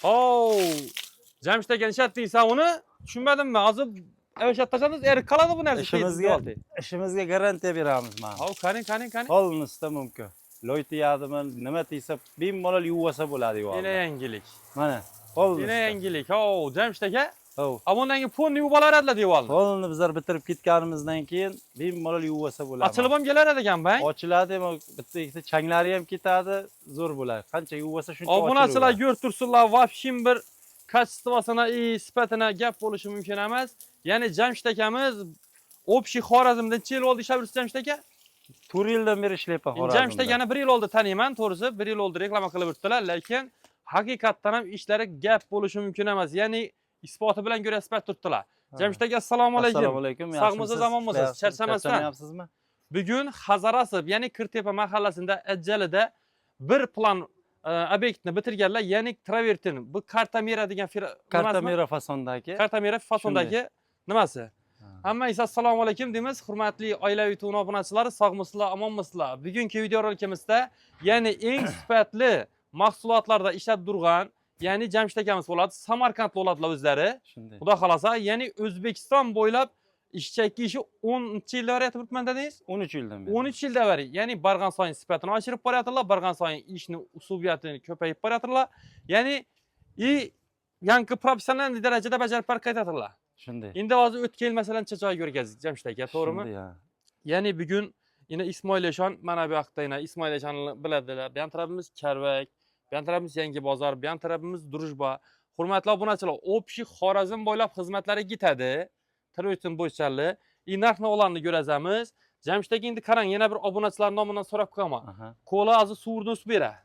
Hov, Jamshid aka ishlatding sen uni? Tushunmadimmi? Hozir ishlab tashladingiz, erib qoladi bu narsa. Ishimizga garantiya beramiz mana. Hov, qani, qani, qani. Полностью mumkin. Loy tegadimi, nima tegsa, bemalol yuvsa bo'ladi Yine yuvolni. yangilik. Mana, Yine полностью. yangilik. Hov, Jamshid aka. Hov. A bundan keyin polni yuvib olaradilar devorni. Polni bizlar bitirib ketganimizdan keyin bemalol yuvsa bo'ladi. Ochilib ham kelar ekan bang. Ochiladi, ham bitta ikkita changlari ham ketadi, zo'r bo'ladi. Qancha yuvsa shuncha Obunachilar ochilaveradi. ko'rib tursinlar, вообще bir качество sina, и sifatini gap bo'lishi mumkin emas. Ya'ni Jamshid akamiz общий Xorazmda necha yil oldi ishlab yuribsiz, Jamshid aka? 4 yildan beri ishlayapman Xorazmda. Jamshid akani 1 yil oldi taniyman, to'g'risi 1 yil oldi reklama qilib yuribdilar, lekin haqiqatdan ham ishlari gap bo'lishi mumkin emas. Ya'ni isboti bilan ko'rsatib turibdilar. Jamshid aka, assalomu alaykum. Assalomu alaykum. Sog'misiz, omonmisiz? Charchamasdan. Charchamayapsizmi? Bugun Hazarasp, ya'ni Kirtepa mahallasida Ajjalida bir plan obyektni bitirganlar, ya'ni travertin. Bu Kartamera degan nimasimi? Kartamera fasondagi. Kartamera fasondagi nimasi? Hammaga assalomu alaykum deymiz. Hurmatli oilaviy tun obunachilari, sog'misizlar, omonmisizlar? Bugungi videorolikimizda ya'ni eng sifatli mahsulotlarda ishlab turgan, ya'ni Jamshid akamiz bo'ladi. Samarqandli bo'ladilar o'zlari. Shunday. Xudo xolasa, ya'ni O'zbekiston bo'ylab ishchaki ishi 10 yildan beri aytib dedingiz? 13 yildan beri. 13 yildan beri, ya'ni bargan sayin sifatini oshirib boryaptilar, bargan sayin ishni uslubiyatini ko'payib boryaptilar. Ya'ni и yangi professional darajada bajarib borib qaytadilar. Shunday. Endi hozir o'tgan yil masalan necha joy ko'rgansiz, Jamshid aka, to'g'rimi? Shunday, ha. Ya'ni bugun yine Ismoil Eshon mana bu yoqda yana Ismoil Eshonni biladilar. Bu yan tarafimiz Karvak, bu yan tarafimiz Yangi bozor, bu yan tarafimiz Drujba. Hurmatli obunachilar, общий Xorazm bo'ylab xizmatlari ketadi. Travertin bo'yichali. И narx navolarni ko'razamiz. Jamshid aka, endi qarang, yana bir obunachilar nomidan so'rab qo'yaman. Qo'li hozir suvurni usib beradi.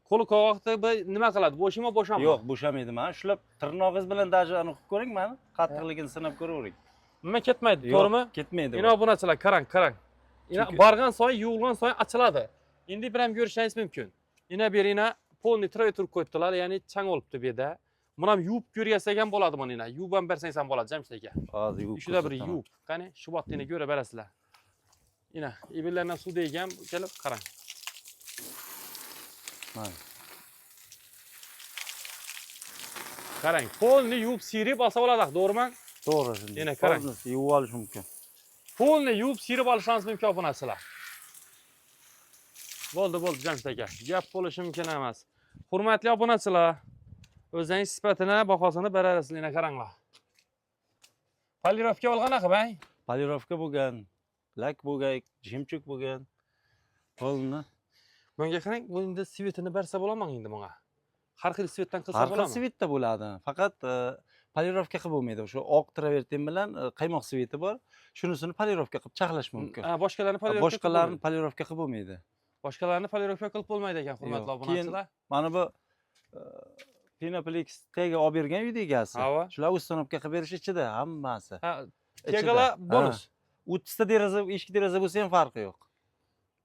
Qo'li qovoqda bir nima qiladi? Bo'shaymi, bo'shammi? Yo'q, bo'shamaydi mana. Shular tirnog'ingiz bilan даже ani qilib ko'ring mana. Qattiqligini sinab ko'ravering. Nima ketmaydi, Yo'q, to'g'rimi? ketmaydi. Ina obunachilar, qarang, qarang. Ina borgan sayin, yuvilgan sayin ochiladi. Endi bir ham ko'rishingiz mumkin. Ina bu yer ina полный travertin turib qo'yibdilar, ya'ni chang olibdi bu yerda. Buni ham yuvib ko'rgasak ham bo'ladi mana ina. Yuvib ham bersangiz ham bo'ladi, Jamshid aka. Hozir yuvib Shuda bir ko'rsataman. yuvib, qani shu botdini ko'ra berasizlar. Ina, ibillardan suv degan kelib qarang. Mana. Qarang, polni yuvib siyirib olsa bo'ladi, to'g'rimi? To'g'ri shunday. Yana qarang. Полностью yuvib olish mumkin. Polni yuvib siyirib olishingiz mumkin obunachilar. Bo'ldi, bo'ldi, Jamshid aka. Gap bo'lishi mumkin emas. Hurmatli obunachilar, o'zingiz sifatini, bahosini berasizlar, ina qaranglar. Polirovka olgan axı bang. Polirovka bo'lgan, lak bo'lgan, жемчуг bo'lgan. Polni Bunga qarang, bu endi цвет ini bersa bo'ladimi endi bunga? Har xil цвет dan qilsa Har xil bo'ladimi? цвет da bo'ladi. Faqat polirovka qilib bo'lmaydi. O'sha oq travertin bilan qaymoq цвет i bor. Shunisini polirovka qilib chaqlash mumkin. Ha, boshqalarni polirovka qilib Boshqalarini bo'lmaydi. Polirovka qilib bo'lmaydi. Boshqalarini polirovka qilib bo'lmaydi ekan, hurmatli Yo'q. Keyin obunachilar. mana bu Penopleks tega olib bergan uyda egasi. Ava. Shular установка qilib berish ichida hammasi. Ha, Ichida. tegalar bonus. Ha. 30 ta deraza, eshik deraza bo'lsa ham farqi yo'q.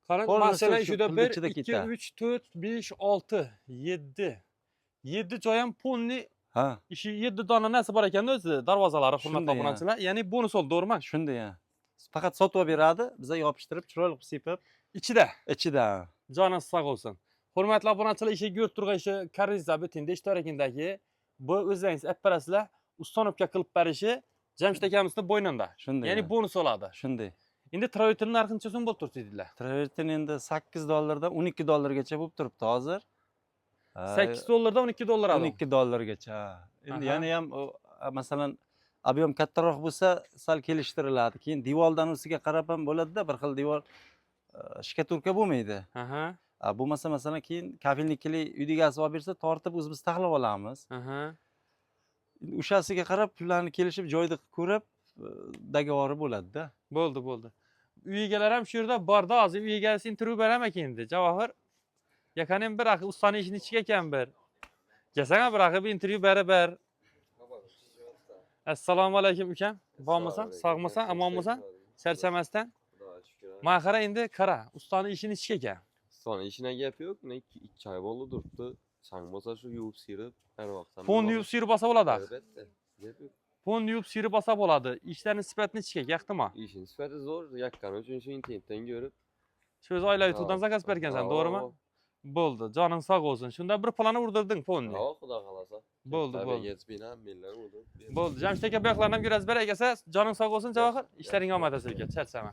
Qarang, Полностью masalan, shu shuda pulni 1, ichida 2, ketadi. 3, 4, 5, 6, 7. 7 joy ham полный Ha, ishi 7 dona narsa bor ekanda o'zi darvozalari, hurmatli Shunday, ha. obunachilar. Ya'ni bonus oldi, to'g'rimi? Shunday ha. Faqat sotib olib beradi, biza yopishtirib, chiroyli qilib sepib Ichida. ichida. Joningiz sog' bo'lsin. Hurmatli obunachilar, eshik ko'rib turgan ishi Kariza butun Deshtorakindagi bu o'zingiz olib berasizlar, установка qilib berishi Jamshid akamizni bo'ynida. Shunday. Ya'ni ha. bonus oladi. Shunday. Endi travertin narxi necha so'm bo'lib turibdi dedilar? Travertin endi 8 dollardan 12 dollargacha bo'lib turibdi hozir. 8 dollardan 12 dollar oldi. 12 dollargacha. Ha. Endi yana ham masalan, объем kattaroq bo'lsa, sal kelishtiriladi. Keyin devordan ustiga qarab ham bo'ladi-da, bir xil devor штукатурка bo'lmaydi. Bo'lmasa masalan keyin kafelnikili uyda egasi olib bersa, tortib o'zimiz taxlab olamiz. Endi o'shasiga qarab pullarni kelishib joyida ko'rib договор i bo'ladi-da. Bo'ldi, bo'ldi. Uy egalari ham shu yerda borda, hozir uy egasi intervyu beraman endi. Javohir. Yaqin bir axı ustani ishini ichiga ekan bir. Kelsang bir axı bir intervyu berib ber. Assalomu alaykum ukam. Bormisan? Sog'misan? Omonmisan? Charchamasdan? Xudoga shukr. Mana qara endi qara, ustani ishini ichiga ekan. Ustani ishine gap yo'q. Ne 2 oy bo'ldi turibdi. Chang bo'lsa shu yuvib siyirib, har vaqt. Fon yuvib siyirib olsa bo'ladi axı. Albatta. Gap yo'q. Fon yuvib siyirib olsa bo'ladi. Ishlarning sifatini ichiga yoqdimi? Ishning sifati zo'r, yaqqani uchun shu internetdan ko'rib. Shu o'zi oilaviy tuvdan заказ bergansan, to'g'rimi? Bo'ldi. Joning sog' bo'lsin. Shunda bir planı urdirding polni. Ha, xudo xohlasa. Bo'ldi, bo'ldi. Tabiat bilan menlar urdirib. Bo'ldi. Jamshid aka bu yoqlarni ham ko'rasiz bir akasa. Joning sog' bo'lsin, Javohir. Ishlaring omad aka, charchama.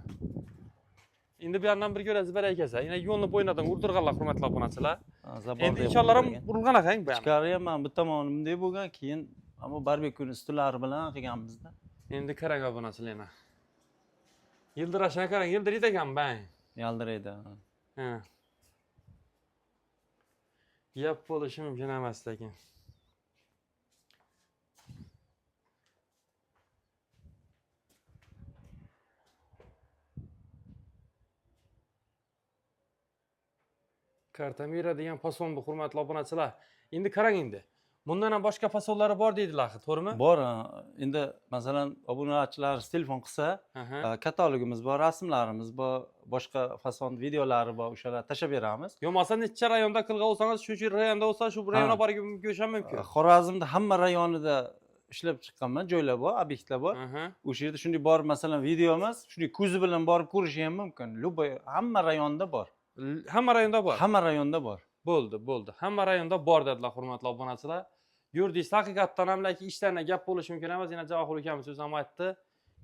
Endi bu yandan bir ko'rasiz bir akasa. Yine yo'lni bo'ynadan urdirganlar hurmatli obunachilar. Endi inshalloh ham urilgan ekan bu ham. Ichkari ham mana bu tomoni bunday bo'lgan, keyin mana bu barbekuni ustilari bilan qilganmizda. Endi qarang obunachilar yana. Yildirashini qarang, yildiraydi ekan bang. Yaldiraydi. Ha. Ha. Gap bo'lishi mumkin emas lekin. Kartamira degan fason bu hurmatli obunachilar. Endi qarang endi. Bundan ham boshqa fasonlari bor deydilar axir, to'g'rimi? Bor, ha. Endi masalan obunachilar telefon qilsa, katalogimiz bor, rasmlarimiz bor, boshqa fason videolari bor, o'shalarni tashlab beramiz. Yo, masalan, necha rayonda qilgan bo'lsangiz, shu rayonda bo'lsa, shu rayonga borib ko'rish ham mumkin. Xorazmda hamma rayonida ishlab chiqqanman, joylar bor, obyektlar bor. O'sha yerda shunday borib, masalan, video emas, shunday ko'zi bilan borib ko'rishi ham mumkin. Любой hamma rayonda bor. Hamma rayonda bor. Hamma rayonda bor. Bo'ldi, bo'ldi. Hamma rayonda bor dedilar hurmatli obunachilar. Ko'rdingiz, haqiqatdan ham lekin ishlarına gap bo'lishi mumkin emas. Yana Javohir ukamiz o'zi ham aytdi.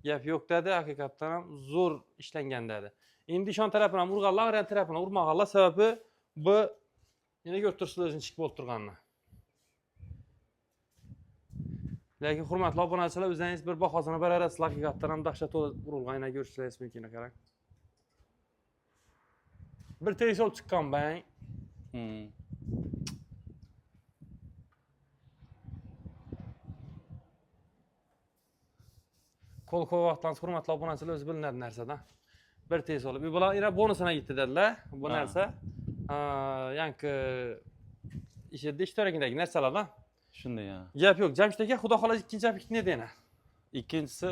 Gap yo'q dedi, haqiqatdan ham zo'r ishlangan dedi. Endi ishon tarafini ham urganlar, Aryan tarafini urmaganlar sababi bu yana ko'rib turibsizlar o'zini chik bo'lib turganini. Lekin hurmatli obunachilar, o'zingiz bir bahosini berasiz, haqiqatdan ham dahshat urilgan, yana ko'rishingiz mumkin qarang. Bir tekis olib chiqqan bang. Qo'l qo'y vaqtdan hurmatli obunachilar o'zi bilinadi narsada. Bir tez olib. Bular yana bonusina gitti dedilar. Bu narsa. Yangi ishda ishtirokidagi narsalardan. Shunday, ha. Gap yo'q. Jamshid aka, xudo xohlasa ikkinchi obyektni neda yana? Ikkinchisi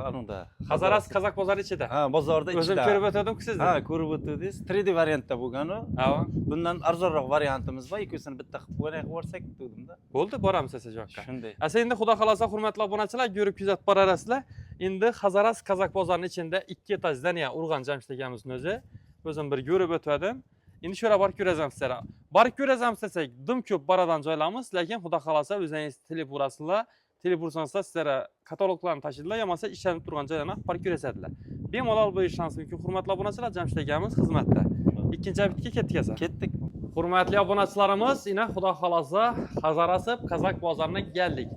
anuda. Hazaras Kazak bozori ichida. Ha, bozorda O'zim ichida. ko'rib o'tgandim sizni. Ha, ko'rib o'tdingiz. 3D variantda bo'lgan u. Ha. Bundan arzonroq variantimiz bor. Ikkovsini bitta qilib qo'ygan qilib yuborsak degdimda. Bo'ldi, boramiz esa joqqa. Shunday. Asa endi xudo xohlasa hurmatli obunachilar ko'rib kuzatib borasizlar. Endi Hazaras Kazak bozorining ichida ikki etajdan ya urgan Jamshid akamizni o'zi. O'zim bir ko'rib o'tvadim. Endi shu yerga borib ko'razamiz sizlar. Borib ko'razamiz desak, dim ko'p boradan joylarimiz, lekin xudo xohlasa o'zingiz telefon urasizlar. Telefon ursangiz sizlarga kataloglarni tashlaydilar, yo bo'lmasa ishlanib turgan joylarni borib ko'rasizlar. Bemalol bo'lishingiz mumkin hurmatli obunachilar, Jamshid akamiz xizmatda. Ikkinchi obyektga ketdik esa. Ketdik. Hurmatli obunachilarimiz, ina xudo xohlasa Hazarasib Kazak bozoriga keldik.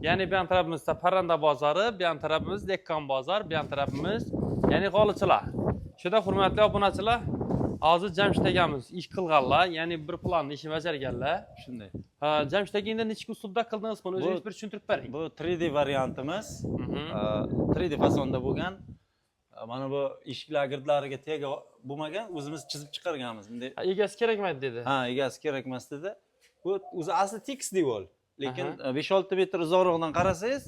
Ya'ni bu yan tarafimizda Parranda bozori, bu yan tarafimiz Dekkan bozor, bu yan tarafimiz ya'ni G'olichilar. Shuda hurmatli obunachilar, hozir Jamshid akamiz ish qilganlar, ya'ni bir planni ishni bajarganlar. Shunday. Ha, Jamshid aka, endi nechta uslubda qildingiz buni? O'zingiz bir tushuntirib bering. Bu 3D variantimiz. 3D fasonda bo'lgan. Mana bu eshiklar girdlariga tega bo'lmagan, o'zimiz chizib chiqarganmiz. Bunday. Ha, egasi kerakmaydi dedi. Ha, egasi kerak emas dedi. Bu o'zi asli tekis devor. Lekin 5-6 metr uzoqroqdan qarasangiz,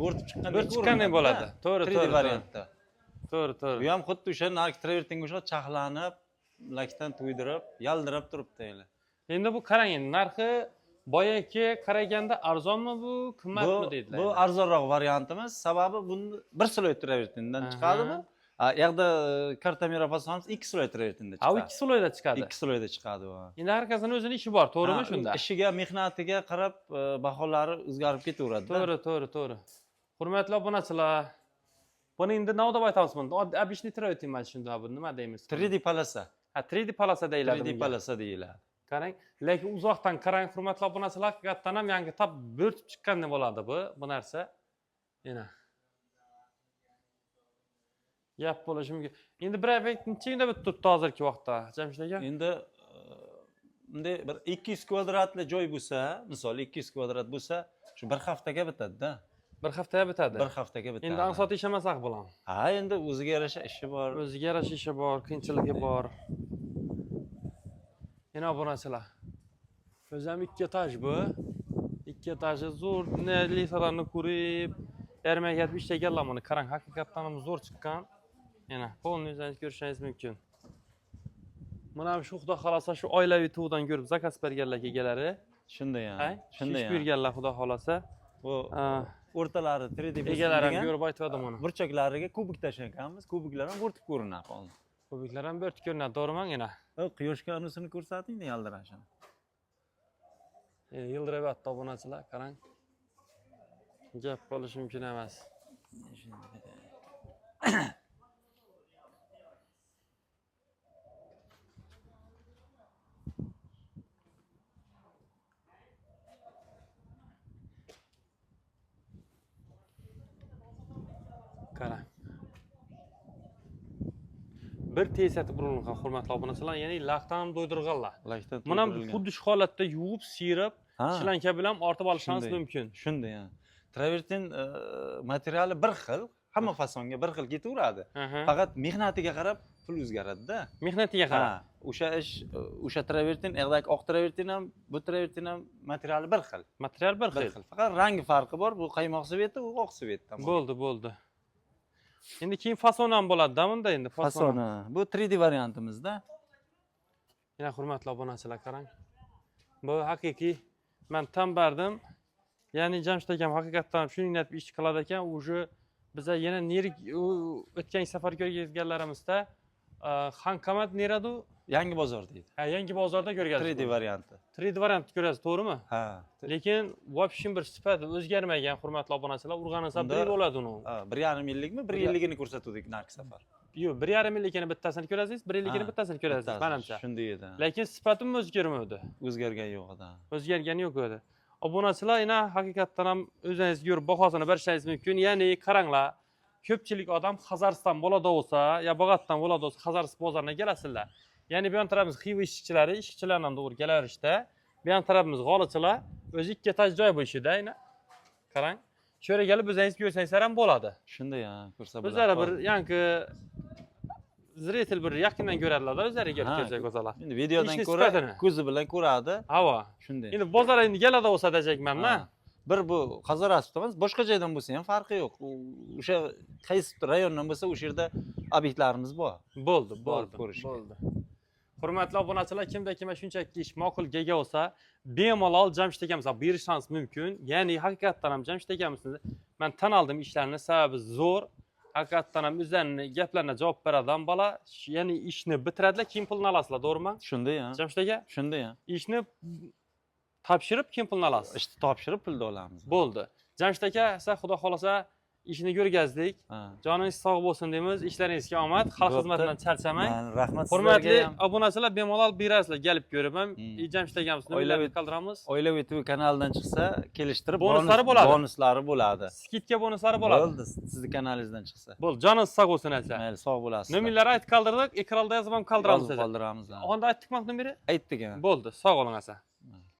bo'rtib chiqqandek Bir chiqqandek bo'ladi. To'g'ri, 3D to'g'ri. variantda. To'g'ri, to'g'ri. Bu ham xuddi o'sha narki travertinga o'xshab charxlanib, lakdan to'ydirib, yaldirab turibdi endi. Endi bu qarang endi narxi boyagi qaraganda arzonmi bu, qimmatmi deydilar. Bu arzonroq variantimiz, sababi buni bir слой travertindan chiqadi bu. Ha, yoqda kartamira fasonimiz ikki слой travertinda Ha, u chiqadi. ikki слой da chiqadi. Ikki слой da chiqadi u. Endi har kasini o'zini ishi bor, to'g'rimi Ha, shunda? Ishiga, mehnatiga qarab baholari o'zgarib ketaveradi. To'g'ri, to'g'ri, to'g'ri. Hurmatli obunachilar, buni endi nima deb aytamiz buni? Oddiy обычный travertin emas shunda bu nima deymiz? 3D полоса. Ha, 3D полоса deyiladi. 3D bunga. полоса deyiladi. Qarang, lekin uzoqdan qarang hurmatli obunachilar, haqiqatdan ham yangi tap bo'rtib chiqqandek bo'ladi bu narsa. Yana. Gap bo'lishi mumkin. Endi bir obyekt necha kunda bitib turibdi hozirgi vaqtda, Jamshid aka? Endi bunday bir 200 kvadratli joy bo'lsa, misol 200 kvadrat bo'lsa, shu bir haftaga bitadi-da. Bir haftaga bitadi. Bir haftaga bitadi. Endi ansot ish emas aq bilan. Ha, endi o'ziga yarasha ishi bor. O'ziga yarasha ishi bor, qiyinchiligi bor. Yana obunachilar. O'zi ham ikki etaj bu. Ikki etaji zo'r, lisalarni ko'rib, ermak etib ishlaganlar buni. Qarang, haqiqatdan ham zo'r chiqqan. Yana полный o'zingiz ko'rishingiz mumkin. Mana ham shu xudo xolasa shu oilaviy tug'dan ko'rib заказ berganlar egalari. Shunday Ha? ha. Shunday. Ish Ha. buyurganlar xudo xolasa. Bu o'rtalari 3D bo'lsin Egalari ham degan, ko'rib aytgandim uni. burchaklariga kubik tashlaganmiz. Kubiklar ham bo'rtib ko'rinadi hozir. Kubiklar ham bo'rtib ko'rinadi, to'g'rimi yana? Quyoshga anusini ko'rsating yaldirashini. Yildiryapti obunachilar, qarang. Gap bo'lishi mumkin emas. Qarang. Bir tesatib urilgan hurmatli obunachilar, ya'ni laqdan ham do'ydirganlar. Lakdan Buni ham to'ldirilgan. xuddi shu holatda yuvib, siyirib, Ha, shlanka bilan ortib olishingiz Shunday. mumkin. Shunday, ha. Travertin materiali bir xil, hamma fasonga bir xil ketaveradi. Faqat mehnatiga qarab pul o'zgaradi-da. Mehnatiga qarab. Ha, o'sha ish, o'sha travertin, ig'dagi oq travertin ham, bu travertin ham materiali bir xil. Material bir Bir xil. xil. Faqat rangi farqi bor. Bu qaymoq sveti, u oq svet tamom. Bo'ldi, bo'ldi. Endi keyin fason ham bo'ladi-da bunda endi fason. Fasoni. Bu 3D variantimizda. Yana hurmatli obunachilar qarang. Bu haqiqiy men tan berdim. Ya'ni Jamshid akam haqiqatdan ham shuningdek deb ish qiladi ekan. Уже biza yana nerik o'tgan safar ko'rgazganlarimizda Xonqamat neradu? Yangi bozor deydi. Ha, Yangi bozorda ko'rgazdik. 3D varianti. 3D variant ko'rasiz, to'g'rimi? Ha. Lekin вообще bir sifati o'zgarmagan hurmatli obunachilar, urganisa Unda- bir yil bo'ladi uni. Ha, 1,5 yillikmi? 1 yilligini ko'rsatuvdik narki safar. Yo'q, 1,5 yillikini bittasini ko'rasiz, 1 yillikini Ha, bittasini ko'rasiz, Bittasi. manimcha. Shunday edi. Lekin sifati o'zgarmadi. O'zgargan yo'q edi. O'zgargani yo'q edi. Obunachilar yana haqiqatdan ham o'zingiz ko'rib bahosini berishingiz mumkin. Ya'ni qaranglar, ko'pchilik odam Xazariston bo'ladi bo'lsa, ya Bog'atdan bo'ladi bo'lsa, Xazaris bozoriga kelasizlar. Ya'ni bu yon tarafimiz Xiva ishchilari, ishchilar ham to'g'ri kelaverishda. Bu yon tarafimiz g'olichilar, o'zi ikki etaj joy bu ishida aynan. Qarang. Shu yerga kelib o'zingiz ko'rsangizlar ham bo'ladi. Shunday, ha, ko'rsa bo'ladi. O'zlari bir yangi зритель bir yaqindan ko'radilar-da, o'zlari kelib Ha, ko'rsak bo'lsalar. Endi videodan Ishni ko'ra sifatini. ko'zi bilan ko'radi. Havo. Shunday. Endi bozor endi keladi bo'lsa dejekman-da. Ha. Bir bu Xazarasp emas, boshqa joydan bo'lsa ham farqi yo'q. O'sha qaysi rayondan bo'lsa o'sha yerda obyektlarimiz bor. Bo'ldi, Borib bo'ldi, ko'rishga. bo'ldi. Hurmatli obunachilar, kimda kimga shunchaki ish ma'qul kelgan bo'lsa, bemalol Jamshid akamizga berishingiz mumkin. Ya'ni haqiqatdan ham Jamshid akamizni men tan oldim ishlarini, sababi zo'r. Haqiqatdan ham o'zlarini gaplarini javob beradigan bola, ya'ni ishni bitiradilar, keyin pulini olasizlar, to'g'rimi? Shunday, ha. Jamshid aka, Shunday, ha. ishni topshirib keyin pulini olasiz. Ishni topshirib pulni olamiz. Bo'ldi. Jamshid aka, siz xudo xolasa ishni ko'rgazdik. Ha. Joningiz sog' bo'lsin deymiz, ishlaringizga omad, xalq Bo'pti. xizmatidan charchamang. Man rahmat Hurmatli sizlarga ham. obunachilar, bemalol berasizlar, kelib ko'rib ham Jamshid akamizni nomerlarini qoldiramiz. Oilaviy TV kanalidan chiqsa kelishtirib Bonuslari bo'ladi. Bonuslari bo'ladi. Skidka bonuslari bo'ladi. Bo'ldi, sizni kanalingizdan chiqsa. Bo'ldi, joningiz sog' bo'lsin aka. Mayli, sog' bo'lasiz. Nomerlarni aytib qoldirdik, ekranda yozib ham qoldiramiz. Yozib qoldiramiz. Onda aytdikmi nomeri? Aytdik. Bo'ldi, sog' bo'ling aka.